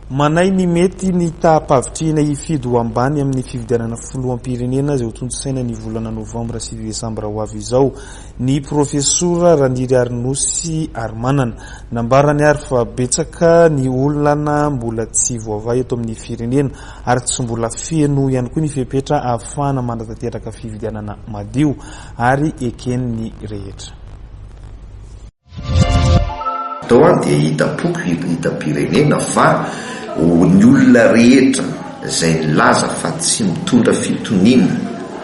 Manahy ny mety ny taham-pavitrihina hifidy ho ambany amin'ny fifidianana filoham-pirenena izay hotontosaina ny volana novambra sy desambra ho avy izao ny Profesora Raniriarinosy Arimanana. Nambarany ary fa betsaka ny olana mbola tsy voavaha eto amin'ny firenena ary tsy mbola feno ihany koa ny fepetra ahafahana manatanteraka fifidianana madio ary eken'ny rehetra. Tao an dia hitam-poko hitam-pirenena fa ny olona rehetra izay nilaza fa tsy mitondra fitoniana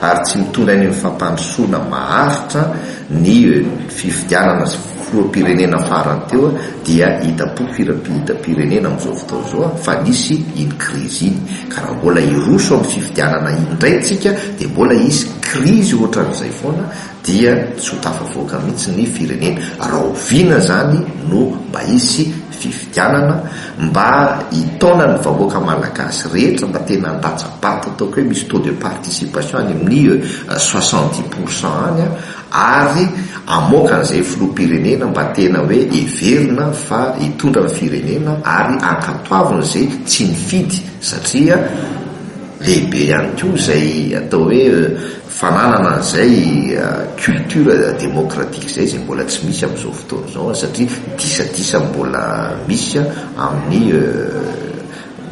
ary tsy mitondra any amin'ny fampandrosoana maharitra ny fifidianana filoham-pirenena farany teo dia hitam-poko hitam-pirenena amin'izao fotoana izao fa nisy iny krizy iny ka raha mbola hiroso amin'ny fifidianana indray tsika dia mbola hisy krizy ohatran'izay foana dia tsy ho tafavoaka mihitsy ny firenena. Rahoviana izany no mba hisy fifidianana mba hitaona ny vahoaka malagasy rehetra mba tena handatsa-bato ataoko hoe misy taux de participation any amin'ny 70% any ary hamoaka an'izay filoham-pirenena mba tena hoe heverina fa hitondra ny firenena ary ankatoavina izay tsy nifidy satria lehibe ihany koa izay atao hoe Fananana an'izay culture démocratique izay, izay mbola tsy misy amin'izao fotoana izao satria disadisa mbola misy amin'ny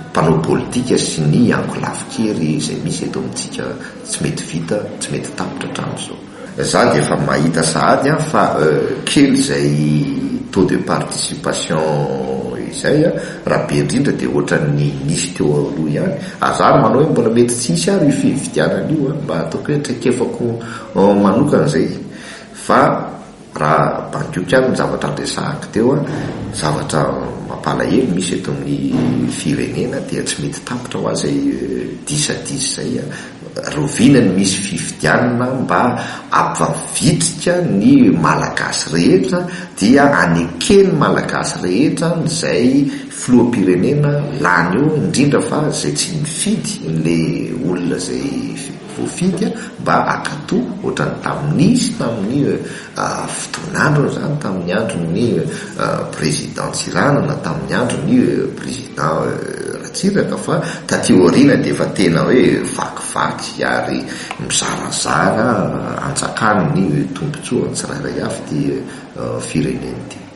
mpanao politika sy ny ankolafin-kery izay misy eto amintsika tsy mety vita, tsy mety tapitra hatramin'izao. Za dia efa mahita sahady an fa kely izay taux de participation izay an, raha be indrindra dia ohatran'ny nisy teo aloha ihany. Aza ary manao hoe mbola mety tsy hisy ary io fividianana io an, mba ataoko hoe traikefako manokana izay fa raha bandioko ihany ny zavatra niresahako teo an, zavatra mampalahelo misy eto amin'ny firenena dia tsy mety tapitra hoa izay disadisa izay an, rahoviana no misy fifidianana mba hampavitrika ny malagasy rehetra dia aneken'ny malagasy rehetra izay Filoham-pirenena lany eo indrindra fa zay tsy nifidy le olona zay voafidy mba hankato ohatran'ny tamin'izy tamin'ny fotoan'androny zany tamin'ny andron'ny président Tsiranana tamin'ny andron'ny président Ratsiraka fa taty aoriana dia efa tena hoe vakivaky ary mizarazara anjakan'ny tombotsoa tsirairay avy ity firenena ity.